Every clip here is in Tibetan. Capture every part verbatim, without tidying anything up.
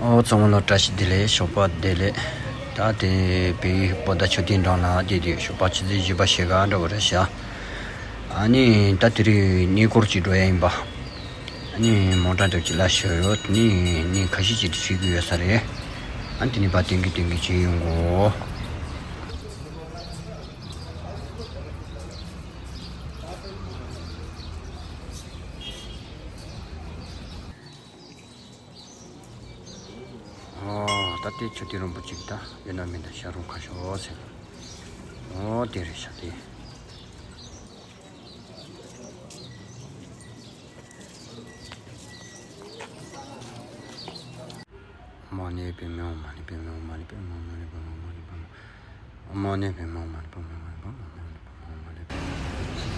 ཨོ་ཚང་མ་ལ་བཀྲ་ཤིས་བདེ་ལེགས། ཞོགས་པ་བདེ་ལེགས། ད་དེ་བི་བོ་ད་མཆོད་རྟེན་འགྲམ་ལ་བསྡད་དུས་ཞོགས་པ་ཆུ་ཚོད་བཞི་པ་ཕྱེད་ཀ་འདྲ་བོ་རེད་ཤག་ཨ་ནི་ད་དེ་རིང་གནས་སྐོར་ཅིག་འགྲོ་ཡ་ཡིན་པ། ཨ་ནི་མོ་ཊ་འདྲ་ཅིག་གླ་ཞུས་ཡོད། དེ་ནས་གནས་ཁ་ཤས་ཅིག་ཏུ་ཁྲིད་ཀྱི་ཡོད་ས་རེད། ཨ་ནི་དེ་ནས་ཕར་ཐོན་གྱི་ཐོན་གྱི་བྱས་ཡོང་གོ། ཨོ། ད་ལྟའི་མཆོད་རྟེན་རིན་པོ་ཆེ་ད་ཡོད་ན་མེད་ན་བཞག་རུང་ཁ་ཤོ་ཟེར། ཨོ་དེ་རེད་ཤག་དེ། མ་ཎི་པདྨེ་ཧཱུྃ། མ་ཎི་པདྨེ་ཧཱུྃ། མ་ཎི་པདྨེ་ཧཱུྃ། མ་ཎི་པདྨེ་ཧཱུྃ། མ་ཎི་པདྨེ་ཧཱུྃ། མ་ཎི་པདྨེ་ཧཱུྃ། མ་ཎི་པདྨེ་ཧཱུྃ། མ་ཎི་པདྨེ་ཧཱུྃ། མ་ཎི་པདྨེ་ཧཱུྃ། མ་ཎི་པདྨེ་ཧཱུྃ།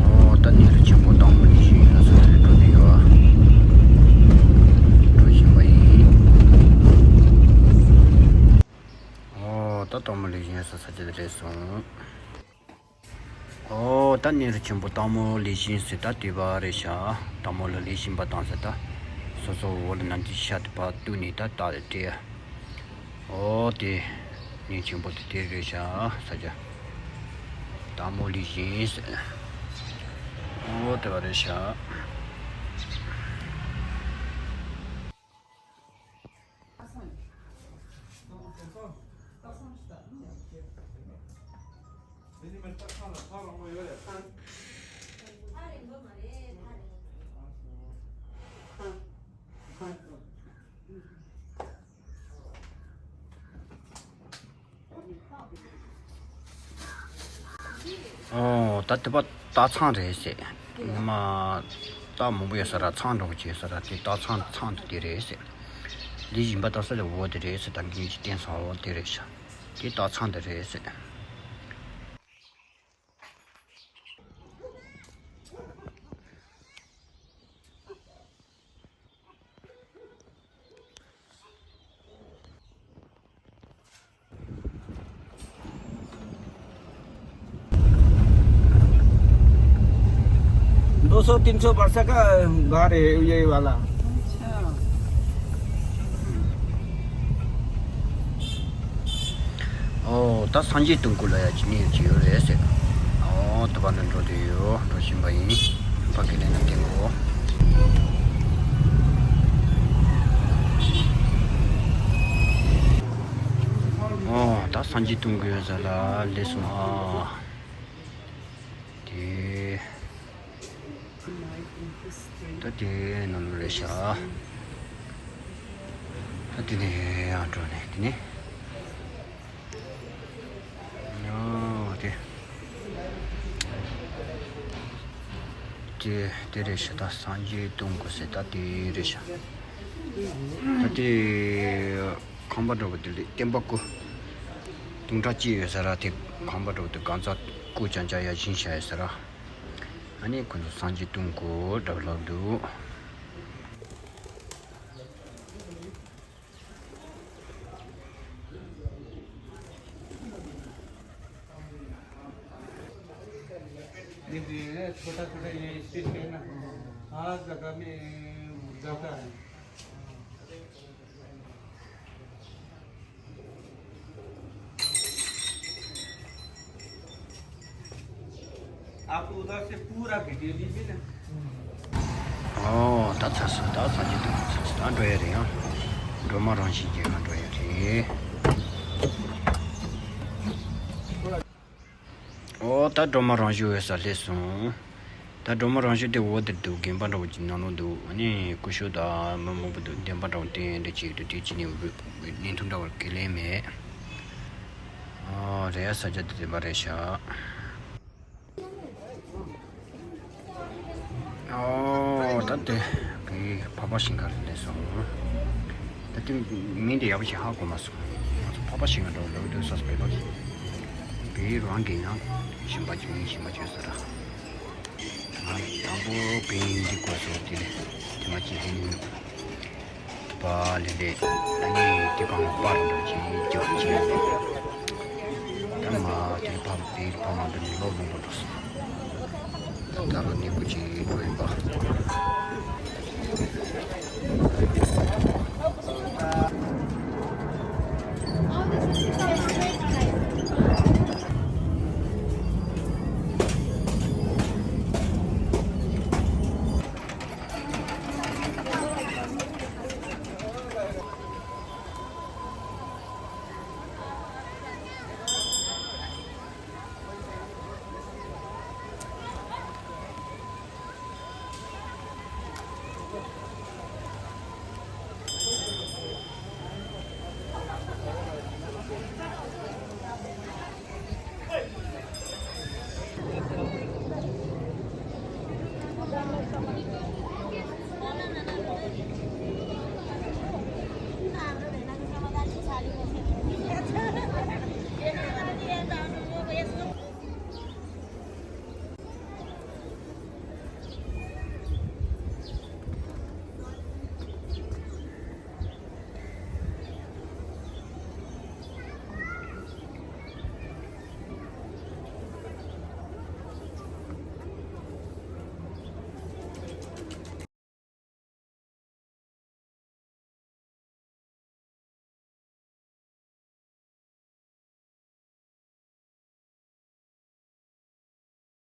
ཨོ་ད་གནས་རི་ཆེན་པོ་སྟག་མོ་ལུས་སྦྱིན་ཡོད་ས་རེད། འགྲོ་དུས་ཡོད། འགྲོ་བཞིན་པ་ཡིན། ཨོ་ད་སྟག་མོ་ལུས་སྦྱིན་ཡོད་ས་ས་ཆ་དེ་རེད་སོང་། ཨོ་ད་གནས་རི་ཆེན་པོ་སྟག་མོ་ལུས་སྦྱིན་ཟེར་ད་དེ་བ་རེད་ཤག་སྟག་མོ་ལ་ལུས་སྦྱིན་པ་བཏང་ཟེར་ད། སོ་སོ་འོག་ལ་ནམ་མཁའི་ཤར་དུ་ཕར་གཏུགས་ནས་ད་ལྟ་དེ་སྤྲད། ཨོ་དེ་གནས་ཆེན་པོ་དེ་དེ་རེད་ཤག་ས་ཆ། སྟག་མོ་ལུས་སྦྱིན་ཟེར། ཨོ་དེ་བ་རེད་ཤག་ཨོ་ད་དེ་པ་སྟག་ཚང་རེད་ཟེར། ངོ་མ་སྟག་མང་པོ་ཡོད་ས་ར་ཚང་འདྲ་བོ་ཅིག་ཡོད་ས་ར་དེ་སྟག་ཚང་ཚང་དེ་དེ་རེད་ཟེར། ལུས་སྦྱིན་པ་བཏང་ས་དེ་འོ་དེ་རེད་ཟེར། ད་མཁན་གྱིས་བསྟན་སོང་། འོ་དེ་རེད་ཤག་དེ་སྟག་ཚང་དེ་རེད་ཟེར། दो सौ तीन सौ वर्ष का घर है ये वाला। अच्छा। ཨོ་ད་སངས་རྒྱས་སྟོང་སྐུ་ལ་ཡ་ཅི་ནས་ཅི་ཡོད་རེད་ཟེར། ཨོ་ད་བར་ན་འགྲོ་དུས་ཡོད། འགྲོ་བཞིན་པ་ཡིན། ཕ་གི་ལས་ན་དེ་ངོ་། ཨོ་ད་སངས་རྒྱས་སྟོང་སྐུ་ཡོད་ས་ལ་སླེབས་སོང་ཨ། དེ། ད་དེ་ནང་ལོགས་རེད་ཤག་ད་དེ་ནས་ཡང་འགྲོ་ནས་དེ་ནས། ཨོ་དེ། དེ་དེ་རེད་ཤག་ད་སངས་རྒྱས་སྟོང་སྐུ་ཟེར་ད་དེ་རེད་ཤག་ད་དེ་ཁང་པ་འདྲ་བོ་དེ་ལས་སྟོན་པ་སྐུ། དུང་སྒྲ་ཅི་ཡོད་ས་ར་དེ་ཁང་པ་འདྲ་བོ་དེ་གང་ཚ་སྐུ་ཅང་ཅང་ཡ་བཞིན་བཞག་ཡོད་ས་ར། ཨ་ནི་ཁོ་ཚོ་སངས་རྒྱས་སྟོང་སྐུ་འདྲ་བོ་ལབ་འདུག ये जो है छोटा छोटा ये स्टिच है ना, हर जगह में जाता है। आप उधर से पूरा वीडियो लीजिए ना। ཨོ་ད་ཚར་སོང་། ད་སངས་རྒྱས་སྟོང་ཚར་སོང་། ད་འགྲོ་ཡ་རེད་ཡ། སྒྲོལ་མ་རང་བཞིན་གྱི་ང་འགྲོ་ཡ་རེད། ཨོ་ད་སྒྲོལ་མ་རང་བཞིན་ཡོད་ས་སླེབས་སོང་། ད་སྒྲོལ་མ་རང་བཞིན་དེ་འོ་དེར་འདུག་དགོན་པ་འདྲ་བོ་ཅིག་ནང་ལོགས་འདུག་ཨ་ནི་སྐུ་ཞབས་དང་མི་མང་པོ་འདུག་བདེན་པ་འདྲ་བོ་བསྟན་འདྲ་ཅིག་འདུག་དེ་ཅི་ནས་བརྙན་ཐུང་འདྲ་བོ་ཁས་ལེན་མེད། ཨོ་རེད་ཡ། ས་ཆ་དེ་བདེན་པ་རེད་ཤག་དེ་བོད་འཕགས་པ་ཤིང་ཁ་ལ་སླེབས་སོང་། ད་དེ་མིང་དེ་ཡག་པོ་ཞིག་ཧ་གོ་མ་སོང་། ང་ཚོ་འཕགས་པ་ཤིང་ཁ་འགྲོ་ལོག་འགྲོ་ས་སུ་བོད་པ་གི་བོད་རང་གི་ཡང་གཞན་པ་ཅིག་མིང་གཞན་པ་ཅིག་ཡོད་ས་ར། ང་དང་པོ་བོད་ཡིན་གྱི་གོ་སོང་། དེ་ལས་དེ་མ་ཅིག་དེ་ནི་ནུབ་པ་ལས་ལས་ཨ་ནི་དེ་གང་པར་འགྲོ་ཅིག་རྒྱག་ཅིག་ད་མ་དེ་ཕམ་དེ་ཕམ་མ་འདི་ནི་ལོ་མང་པོ་འགྲོ་སོང་། ད་ལོ་ནི་ཀུ་ཅི་འགྲོ་ཡིན་པ།